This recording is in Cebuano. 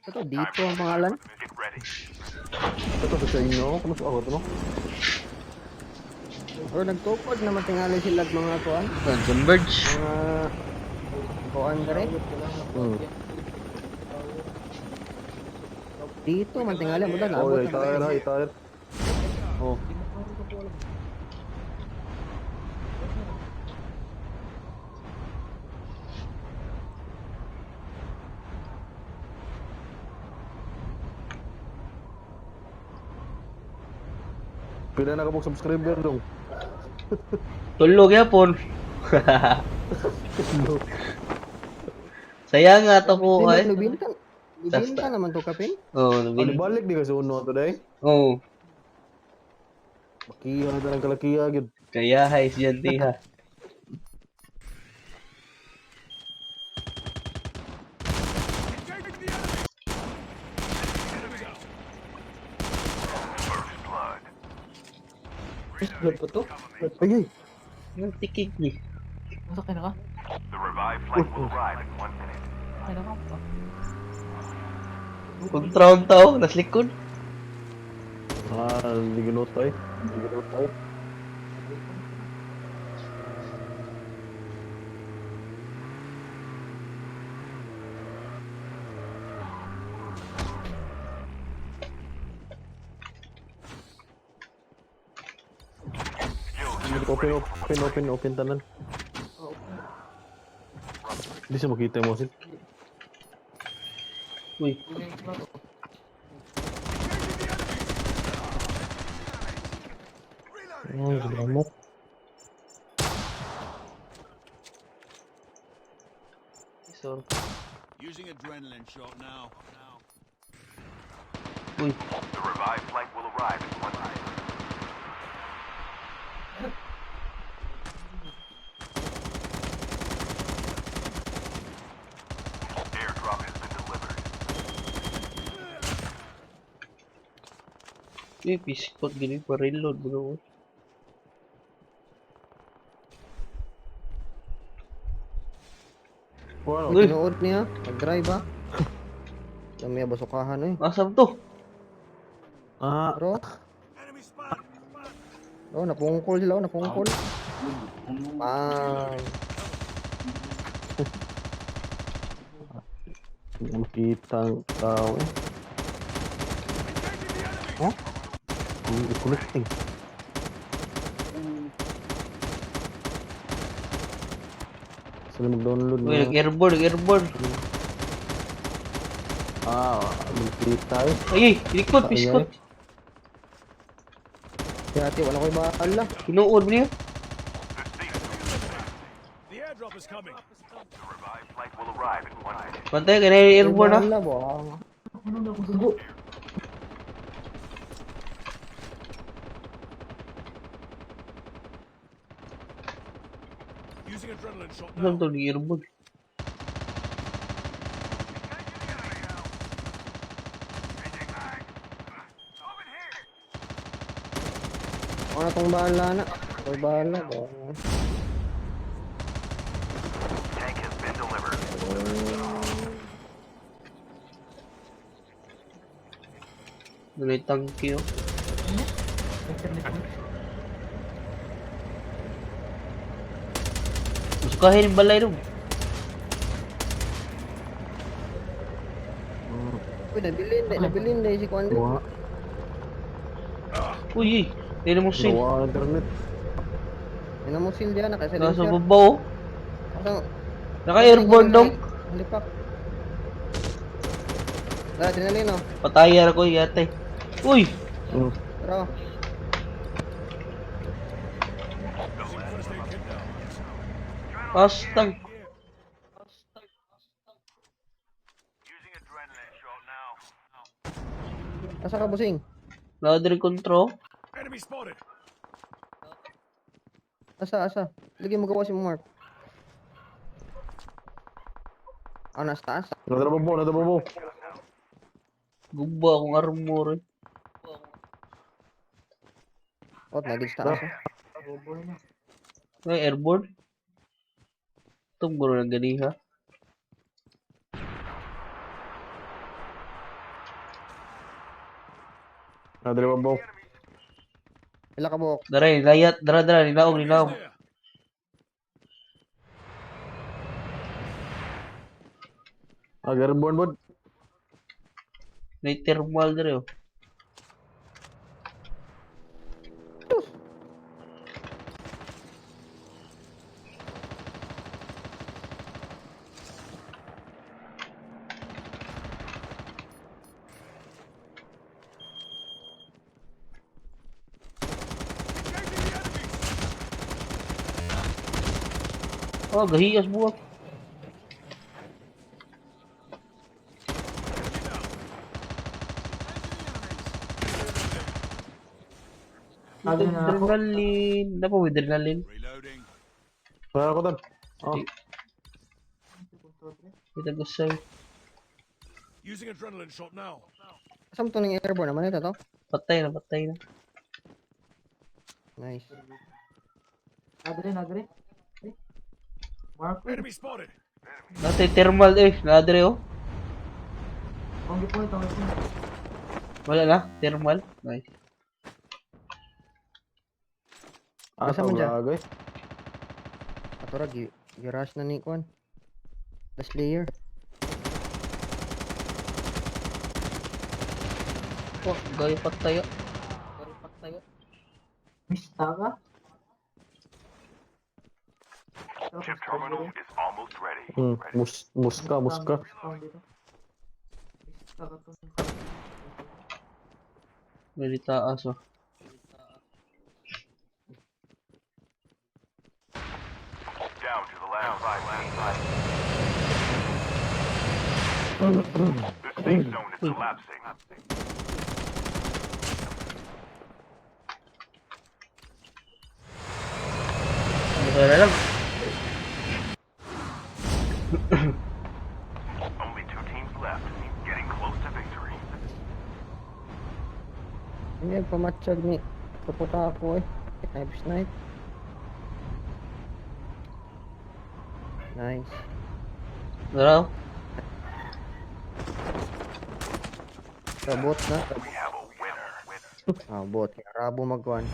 Sa to dito ang pangalan. Get ready. Ito sa inyo, kumusta ako to no? Or nagtukod naman tingali sila og mga kuan. Converge. Mga kuan dere. Dito man tingali mo na Oh, naabot na itire ha, itire. Oh. Pila na ka mong subscriber dong? Tulog yapon. Saya nga to ko ay. Nubinta. Nubinta naman to kapin. Oh, Ano nabili. balik di kasi uno to day? Oh, Makiha na talang kalakiha gyud. kaya hay siya ha. Engaging the enemy. Enemy out. First blood. Blood pa to? Ay ay. Yung tikig ni. Nasa kaya na ka? The revived flight will arrive in 1 minute. Kaya na ka? Kontra ang tao, nas likod. Ah, di ginutay. Di ginutay. Open, open, open, open tanan. Hindi siya makita mo sin. Uy, Ay, salamat. sorry. Using adrenaline shot now. Uy, The revived flight will arrive in 1 minute. Airdrop has been delivered. uy, pisikot gini pa reload bro. Wow. Uy. Tinuod niya, nag-drive ha. Dami ya basukahan oy. Asam to? Ah, Bro, Enemy spotted. oh napungkol sila, oh, napungkol. Pang. hindi makita ang tao eh. Huh? Ang connecting. Sila mag-download Uy, na. nag-airborne, nag-airborne. Ah, makita eh. Ay, ay, likod, pisikot. Si ate, wala ko'y bahala. Tinuod mo niya. The airdrop is coming. The revived flight will arrive in 1 minute. Pantay, kaya airborne ah. Bahala ba? Using adrenaline shot Asam now. to, nag-airborne. Ako na tong bahala na. Ako'y bahala ba? Tank has been delivered. May tangki oh. Sukahin yung balay dong. Uy, nabilin dahil si Kuan. Wa, Uy, uy. Hindi mo sil. nawa ang internet. Minamusil diyan, Nasa nakasalencer. baba oh. Asa- Naka-airborne dong. Halipak. Tara, adrenaline oh. Patay ko yate. Uy! Mm. Tara. Using first aid kit now. Astang. Using adrenaline shot now. Asa ka, busing? Ladder control. Enemy spotted. Asa, asa? Lagi mo gawa si Mark. Ah, nasa taas. Nasa babo, nasa babo. Guba akong armor eh. Oh, naging sa taas. Oh. Ay, airborne. Itong guro ng ganiha. Na diri babaw. Pila ka buok? Dara, layat. Dara, dara. Nilaog, Enemies nilaog. near. Ah, airborne bod. May thermal dere oh. Engaging the enemies. Oh, gahiyas buwak. Enemy down. Sabi na ako. Adrenaline. Napa may adrenaline? Reloading. Wala ko tan. Oh, Kita gusay. Using adrenaline shot now. Asa mo to ning airborne naman ito to? Patay na, patay na. Nice. Adre, adre. Eh. Mark, eh. Enemy spotted. Natay thermal eh. Nadre oh. Ang gipunit, ang gipunit. Wala na. Thermal. Nice. ah, Asa man dyan? grabe. Ato ra gi gi-rush na ni kwan. The Slayer. Oh, gaya patay oh. Gaya patay oh. Mista ka? Chip terminal is almost ready. Muska, muska. Spawn dito. Mista ka to. May taas oh. Down to the last 5 teams. The safe zone is collapsing. Ano kaya na lang? Only two teams left, getting close to victory. Hindi pamatsyag ni Kaputa ako eh. Snipe snipe. Nice. Dara oh. Sa bot na. We have a winner. Ah, bot. Rabo magkuan.